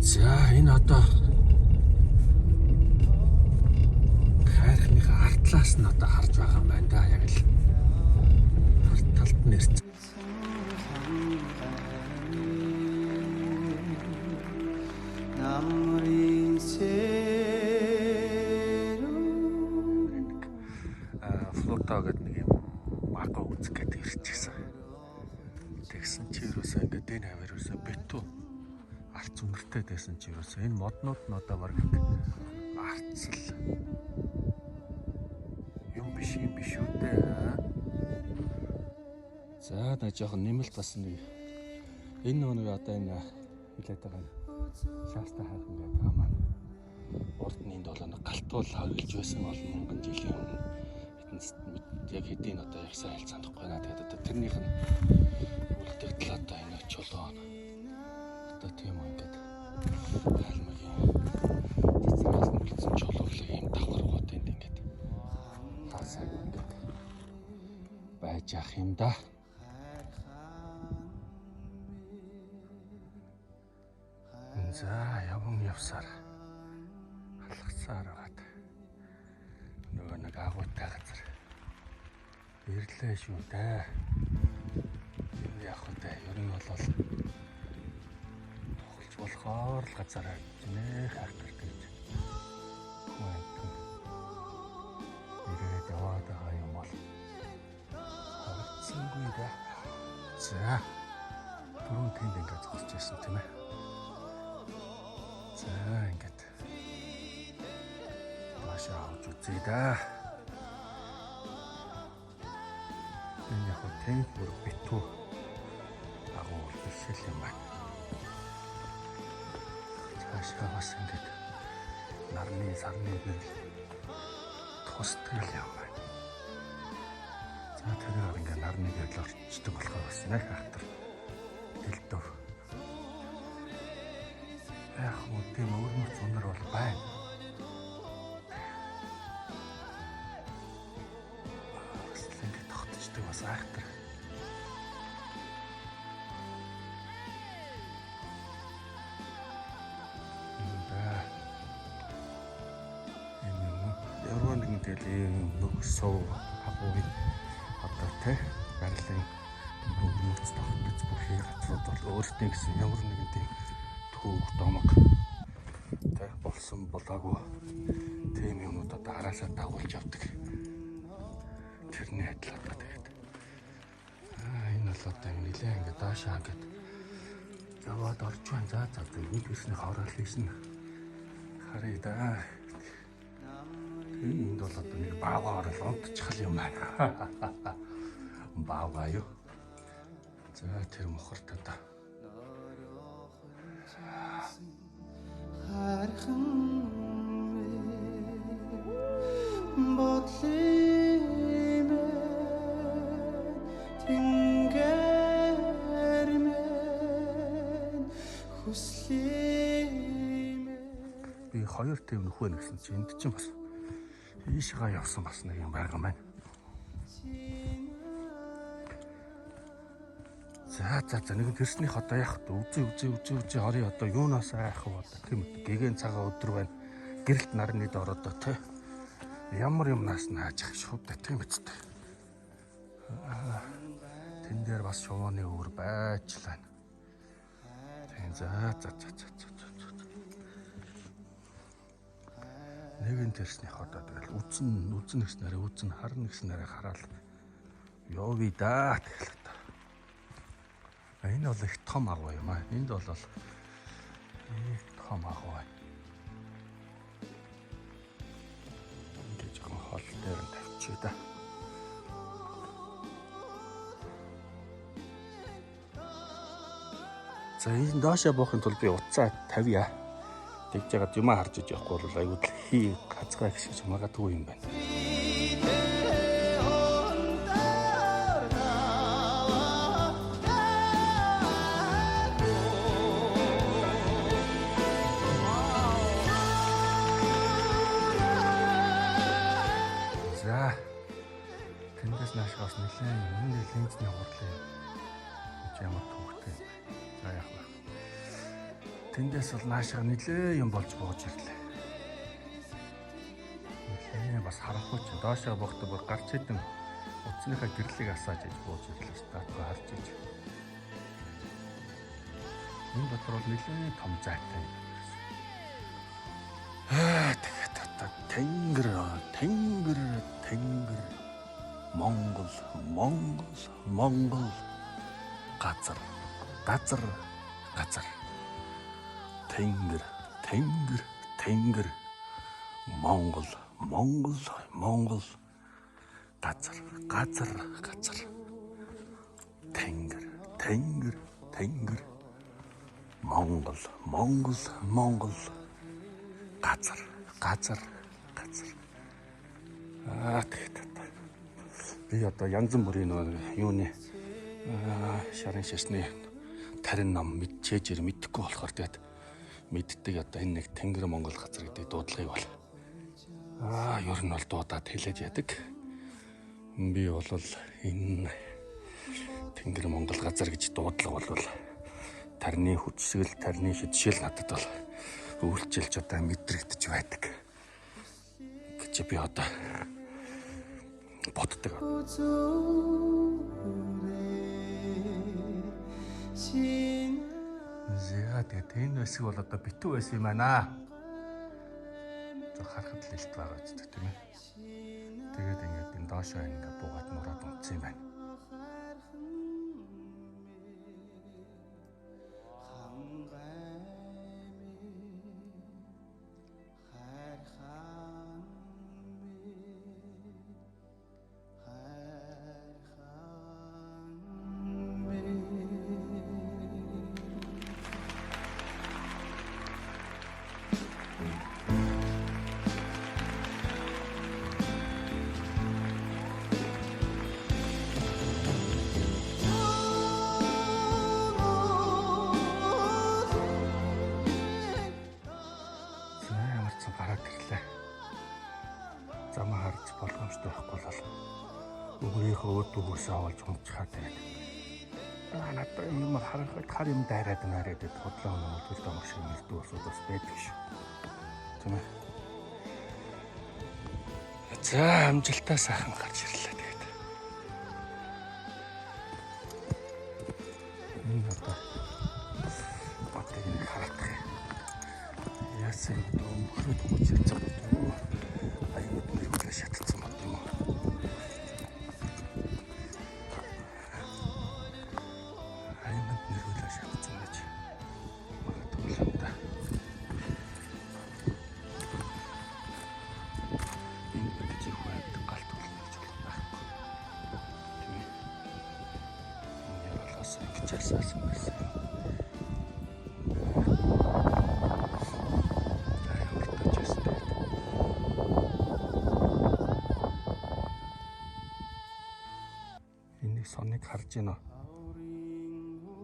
За, энэ одоо хайрхныхаа артлаас нь одоо харж байгаа юм байна да. Яг л арт талд нь ирсэн. Намрын сэрүү. Флото гэдэг нэг юм агуу үзэх гэдэг ирчихсэн. Тэгсэн чи ерөөсөө ингээд энэ хавар ерөөсөө битүү арц үнэртэй байсан чи ерөөсөө энэ моднууд нь одоо баг арцл юм биш юм биш үү дээ. За, на жоохон нэмэлт бас нэг энэ нөгөө нэг одоо энэ хэлээд байгаа нь шааста хайрхан гэдэг байгаа маань урд нь энд бол нэг галтуул хавилж байсан олон мянган жилийн өмнө хэдэн яг хэдийн одоо яг сайн хэлж санахгүй байна. Тэгээд одоо тэрнийх нь үлдэгдэл одоо энэ чулуу одоо тийм ингээд хаалмагийн цэцрээс нь үлдсэн чулуулыг ийм давхаргууд энд ингээд хаасааг ингээд байж ах юм да. За, яван явсаар алгацаар байгаад нөгөө нэг агуутай газар ирлээ шүү дээ. Энэ яг вэ? Ер нь бол тоглож болохоор л газар нэх хахтар гэж хүн амтан ирээд яваад байгаа юм бол харагдсангүй дээ. За, түрүүн тэнд ингээд зогсож байсан тийм ээ. За, ингээд доошоо авч үзье да. Энэ яг тэнд бүр битүү агуу биш л юм байна. Цаашаа бас ингээд нарны сарны гэрэл тусдаг л юм байна. За, тэрээр ингээд нарны гэрэл орчдөг болохоор бас нэг хахтар дэлдэв. Яг хөө тийм өвөрмөц унар бол байна. Бас л ингээд тогтчдөг бас айхтар. Юм да. Энэ юм уу? Ямар нэгэн тэгэл ийм нөх суу агуугийн одоо тэ байгалийн өвөрмөц тогтож бүхий газрууд бол өөртөө гэсэн ямар нэгэн тийм түүх домог тэ болсон болоогүй тийм юмнууд одоо араасаа дагуулж явдаг. Тэрний адил одоо тэгээд энэ бол одоо нилээ ингээд доошоо ингээд яваад орж байна. За за за, энд ирсний хоороол хийсэн харъя да. Энд бол одоо нэг баавга орол унтчихл юм байна. Баавга юу? За, тэр мохорт одоо Хайрхан бодлын тэнгэр минь хүслийн би хоёр төв нөхөө нэгсэн чи энд чинь бас ийшгаа явсан бас нэг юм байгаа юм байна. За за за, нэг тэрснийх одоо яг үзээ үзээ үзээ үзээ хорий одоо юунаас айх вэ одоо тийм үү, гэгэн цагаан өдөр байна. Гэрэлт нарны дор одоо тэ ямар юмнаас нь хааж ах шууд тийм үсттэй. Тэн дээр бас шувууны өвөр байж л байна. Тийм, за за за за за за. Нэгэн тэрснийх одоо тэгэл үзэн үзэн гэснээрээ үзэн харна гэснээрээ хараал явъя да, тэгэл одоо. Энэ бол их том агуу юм аа. Энд бол их том агуу байна. Ингээд жоохон хол дээр нь тавьчих да. За, энэ доошоо буухын тулд би утсаа тавья. Тэгж яагаад юмаа харж иж явахгүй бол айгуу л хий хазгаа гიშгэж магадгүй юм байна. За, тэндээс нааш бас нэлээд энэ линзний хурлын гэж ямар төвхтэй юм бэ? За, яах вэ? Тэндээс бол наашаа нилээ юм болж бууж ирлээ. Нилээ бас харанхуй ч доошоо буухтаа бүр гарч идэм утасныхаа гэрлийг асааж иж бууж ирлээ шүү дээ. Харж иж. Энэ дотор бол нилээ том зайтай юм. Аа тэгээд одоо Тэнгэр, Тэнгэр, Тэнгэр, Монгол, Монгол, Монгол, газар, газар, газар. Тэнгэр, Тэнгэр, Тэнгэр, Монгол, Монгол, Монгол, газар, газар, газар. Тэнгэр, Тэнгэр, Тэнгэр, Монгол, Монгол, Монгол, газар, газар, газар. Аа тэгээд одоо би одоо янз бүрийн нөгөө юуны шарын шашны тарин ном мэдчээж мэдэхгүй болохоор тэгээд мэддэг одоо энэ нэг Тэнгэр Монгол газар гэдэг дуудлагыг бол ер нь бол дуудаад хэлээд яадаг. Би бол энэ Тэнгэр Монгол газар гэж дуудлага бол тарны хүчсгэл, тарны шидшил надад бол үйлчилж одоо мэдрэгдэж байдаг гэж би одоо боддог. За тэгээд энэ хэсэг бол одоо битүү байсан юм байна. Зөв харахад л элт байгаа ч гэдэг тийм ээ. Тэгээд ингээд энэ доошоо ингээд буугаад нураад унтсан юм байна. Замаа харж боломжтой байхгүй бол өөрийнхөө өд өгөөсөө олж унтчихаа тэгээд надад юм харахад хар юм дайраад нараад худлаа өнөөлөл домог шиг мэрдүү улсууд бас байдаг шүү. Тийм ээ. За амжилтаа сайхан гарч ирлээ тэгээд. Энэ одоо батыг нэг хараадах юм. Яасан юм өнгөрөөд гүйж ирсэн бод юм уу? Аюуд нэрвлээ шатцсан бод юм уу? Аюуд нэрвлээ шатцсан гэж магадгүй юм да. Энэ гэж их байдаг галт болно гэж байхгүй. Тийм ээ. Энэ болоос ингэж асаасан байсан. Энийг соныг харж байна уу?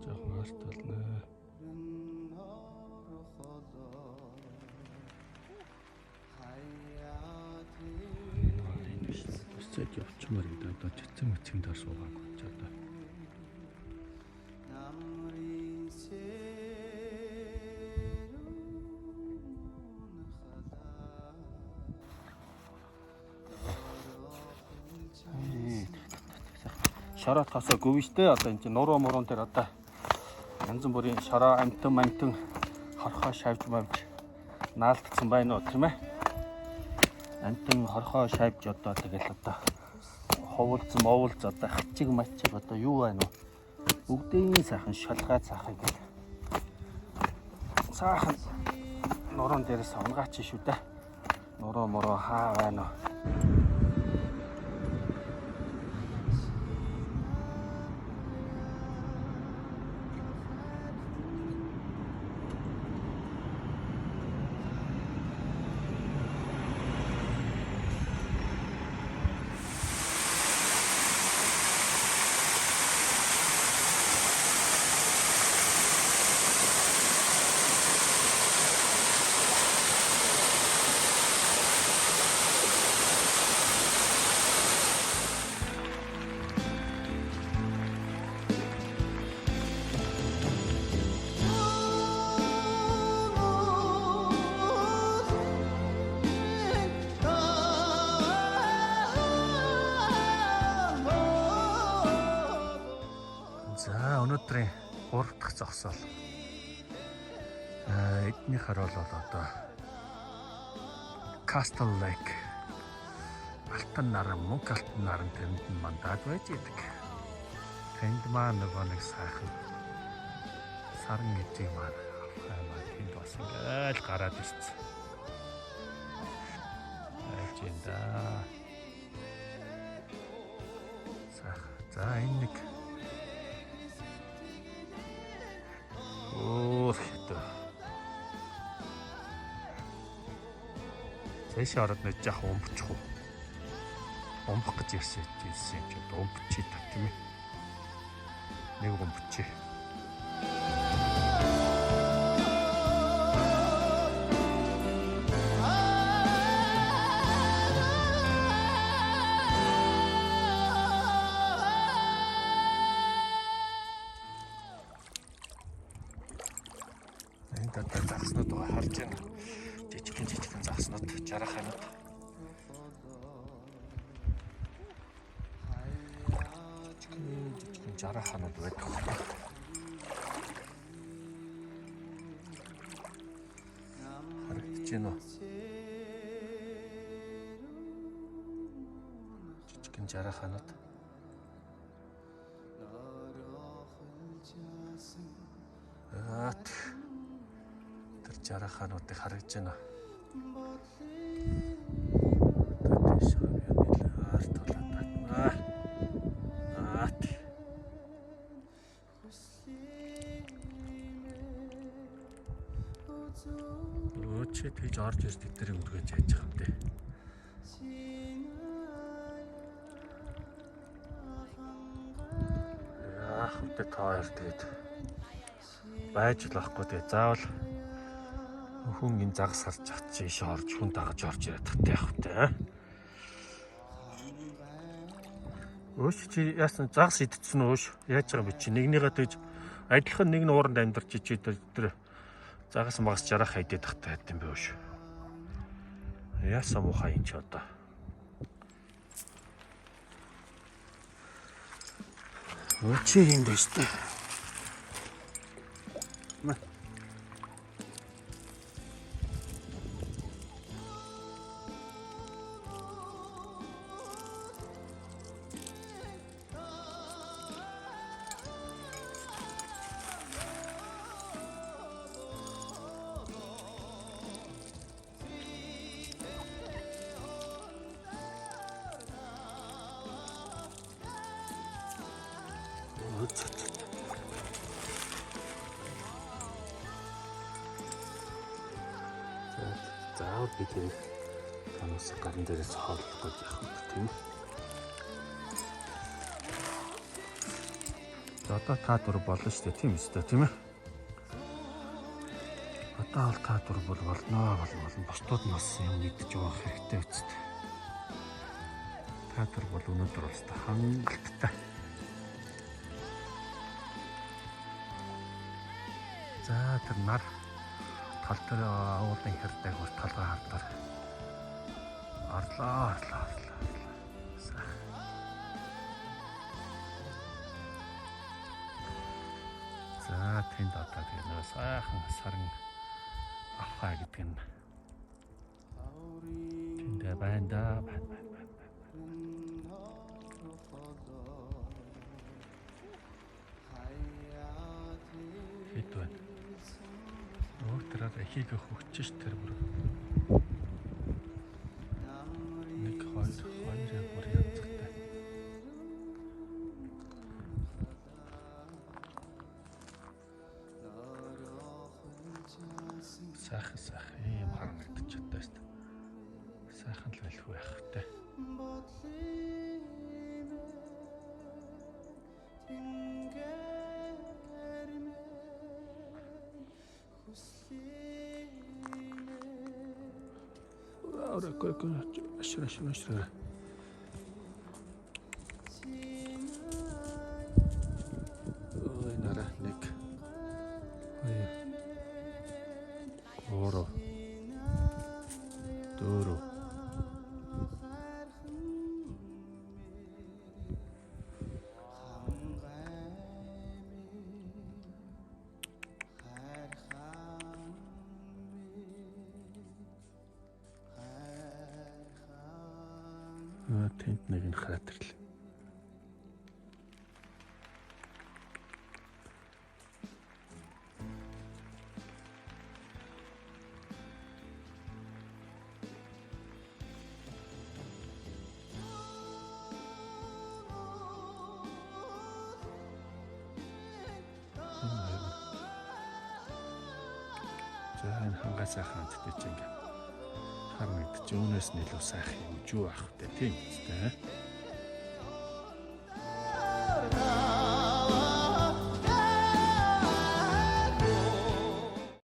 Жохон ойрт болно. Энэ бол энэ биш. Өсөж явчмаар гэдэг одоо цэцэн мэцэн дээр суугаагүй ч одоо. Шороо тосоо гүвэн штэ одоо энэ чинь нуруу муруун дээр одоо янз бүрийн шороо амтан хорхоо шавж мавж наалтцсан байна уу тийм ээ. Амтан хорхоо шавж одоо тэгэл одоо ховулц мовулц одоо хачиг мачиг одоо юу байна вэ? Бүгдийн сайхан шалгаа цаахыг гэл. Сайхан нуруун дээрээс унгаач шүү дээ. Нуруу муруу хаа байна уу? Гурав дахь зогсоол. Эдний харуул бол одоо Castle Lake. Алтан наран, мөнх алтан наран тэнд нь мандаад байж идэг. Тэнд маа нөгөө нэг сайхан саран гэж юм аа. Авхай маа тэнд бас ингээл гараад ирсэн. Байж юм да. Сайхан. За энэ нэг өөр хэдэ. Цээшээ ороод нэг жаахан өмбчих үү. Өмбөх гэж ярьсан юм чи өмбчий та тийм ээ. Нэг өмбчий. Энд одоо загснууд байгаа харж байна. Жижигхэн жижигхэн загснууд, жараханууд. Жижигхэн жижигхэн жараханууд байдаг. Харагдаж байна уу? Жижигхэн жараханууд. Аа. Тэр жарахануудыг харагдаж байна. Одоо тийш би нэлээ арт болоод татнаа. Аа. Өө чи тэгж орж ирж тэднийг өргөж яаж байгаа юм бэ? Яах вэ та хоёр тэгээд байж л байхгүй тэгээд заавал хүн энэ загас харж чад чи иш орж хүн дагаж орж ирээд тахтай яах вэ? Өөш чи яасан загас идчихсэн үү өөш? Яаж байгаа юм бэ чи нэгнийгээ тэгж адилхан нэг нууранд амьдарч чи тэр загас магас жарах хайдаад тахтай байд юм бэ өөш? Яасан муухай юм чи одоо. Өө чи юм бэ штэ. Заавал би тэр танаас гаран дээрээс хооллох гэж явах юм тийм ээ. За одоо та дөрв болно шүү дээ тийм үстэй тийм ээ. Одоо бол та дөрв бол болно болно. Бусдууд нь бас юм идэж явах хэрэгтэй үстэй. Та дөрв бол өнөөдөр бол хангалттай. За тэр нар тал дээр уулын хэр дагвар талгаа хардаар орлоо. За тэнд одоо тэгээ нөө сайхан саран авхаа гэдэг нь тэндээ байна да байна. Хэд байна? Тэр эхийг хөгчж тэр бүр. 1 2 2 бүр янзтай. Сайхан сайхан ийм харагдаж чадсан шүү дээ. Сайхан л байлгүй яах вэ? Ашир. Ой нара 1 2 3 4 За, тэнд нэг нь хараад ирлээ. Энэ хоёр. За, энэ хангай сайхан амттай чи ингээ харагдаж үүнээс нь илүү сайхан юм юу ах вэ, тийм үстэй.